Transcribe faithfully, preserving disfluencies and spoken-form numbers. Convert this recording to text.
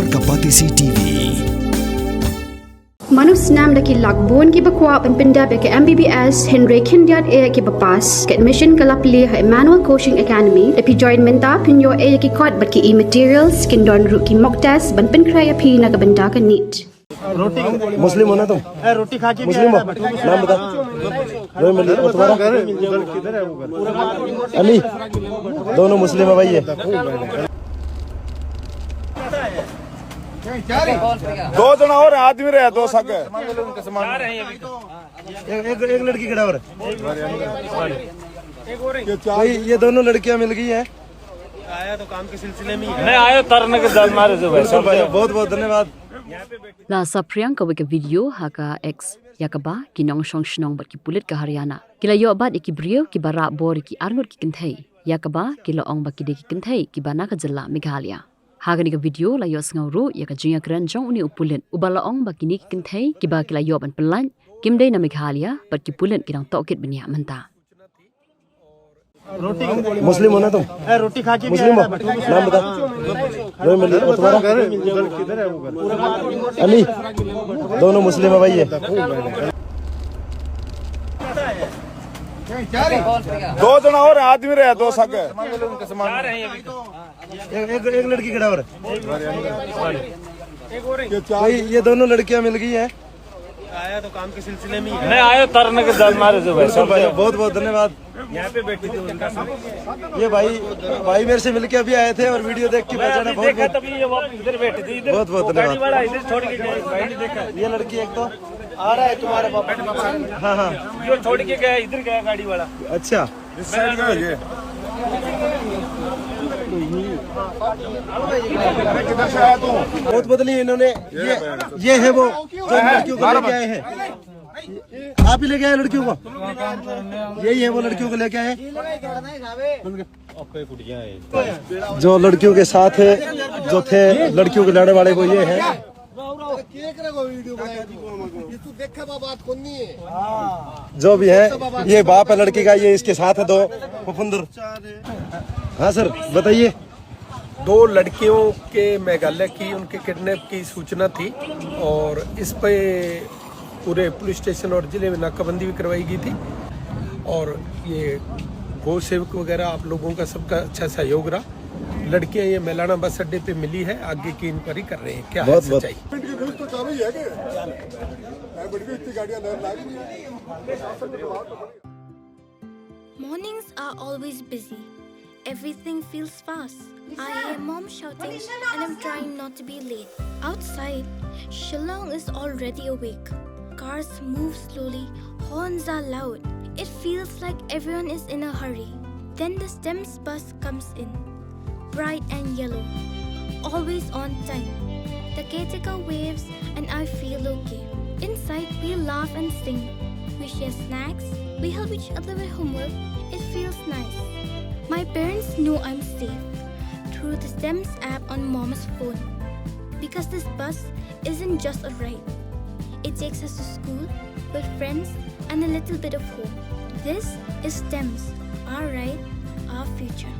Ka Batesi T V. Mano snam da ki lak bun kiba kwah ban pyndep ïa ka M B B S, hynrei khyndiat eh kiba pass. Ka admission ka la plie ha Emmanuel Coaching Academy. Lada phi join mynta phin ïoh eh ïa ki kot bad ki e-materials, kin don ruh ki mock test ban pynkhreh ïa phi na ka bynta ka NEET. मुस्लिम हो ना तुम? ए, रोटी खा के भी मुस्लिम हो? आया है। नाम बता। रोहित मलिक। और तुम्हारा? अली। दोनों मुस्लिम है भाई ये। दो जना और आदमी रहे, दो सगे। एक, एक, एक लड़की खड़ा और। भाई, ये दोनों लड़कियां मिल गई हैं। आया तो काम के सिलसिले में ही है। मैं आया तरने के दल मारे जो भाई, बिल्कुल भाई, बहुत बहुत धन्यवाद। La saphriang kawei ka video ha ka X ïa kaba ki nongshong shnong bad ki pulit ka Haryana ki la ïoh bat ïa ki briew kiba rah bor ïa ki arngut ki kynthei, ïa kaba ki la ong ba ki dei ki kynthei kiba na ka jylla Meghalaya. Ha kane ka video la ïohsngew ruh ïa ka jingïakren jong une u pulit uba la ong ba kine ki kynthei kiba ki la ïoh ban pynlait kim dei na Meghalaya bad ki pulit ki dang tohkit bniah mynta. मुस्लिम हो ना तुम? ए, रोटी खा के भी मुस्लिम हो? आया है। नाम बता। रोहित मलिक। और तुम्हारा? अली। दोनों मुस्लिम है भाई ये। दो जना और आदमी रहे, दो सगे। एक, एक, एक लड़की खड़ा और। भाई, ये दोनों लड़कियां मिल गई हैं। आया तो काम के सिलसिले में ही है। मैं आया तरने के दल मारे जो भाई, बिल्कुल भाई, बहुत बहुत धन्यवाद। यहाँ पे बैठी थी उनका सब। ये भाई, भाई मेरे से मिलके अभी आए थे और video देख के मैं पहचाना। अभी बहुत देखा बहुत तभी ये वापस इधर बैठी थी, इधर बहुत बहुत वो गाड़ी धन्यवाद। वाला इधर छोड़ के गया, गाड़ी देखा। ये लड़की एक तो आ रहा है तुम्हारे पापा। हाँ, हाँ। जो छोड़ के गया, इधर गया गाड़ी वाला। अच्छा। इस साइड का है ये। मैं किधर से आया तू? बहुत बदली इन्होंने। ये, ये है वो जो लड़कियों को लेके आए हैं। आप ही लेके आए लड़कियों को? यही है वो लड़कियों को लेके आए। जो लड़कियों के साथ है, जो थे लड़कियों के लाने वाले, वो ये है। ये तू देखे बात कौन नहीं है। जो भी है, ये बाप है लड़की का, ये इसके साथ है दो फफुंदर। हाँ सर, बताइए। दो लड़कियों के मेघालय की, उनके किडनैप की सूचना थी और इस पे पूरे पुलिस स्टेशन और जिले में नाकाबंदी भी करवाई गई थी। और ये गौ सेवक वगैरह, आप लोगों का सबका अच्छा सहयोग रहा। लड़कियां ये मेलाना बस अड्डे पे मिली है, आगे की इंक्वायरी कर रहे हैं क्या है बहुत, बहुत सच्चाई। Mornings are always busy. Everything feels fast. I hear mom shouting and I'm trying not to be late. Outside, Shillong is already awake. Cars move slowly, horns are loud. It feels like everyone is in a hurry. Then the STEMS bus comes in. Bright and yellow. Always on time. The caretaker waves and I feel okay. Inside, we laugh and sing. We share snacks. We help each other with homework. It feels nice. My parents know I'm safe through the STEMS app on mom's phone. Because this bus isn't just a ride. It takes us to school, with friends, and a little bit of hope. This is STEMS, our ride, our future.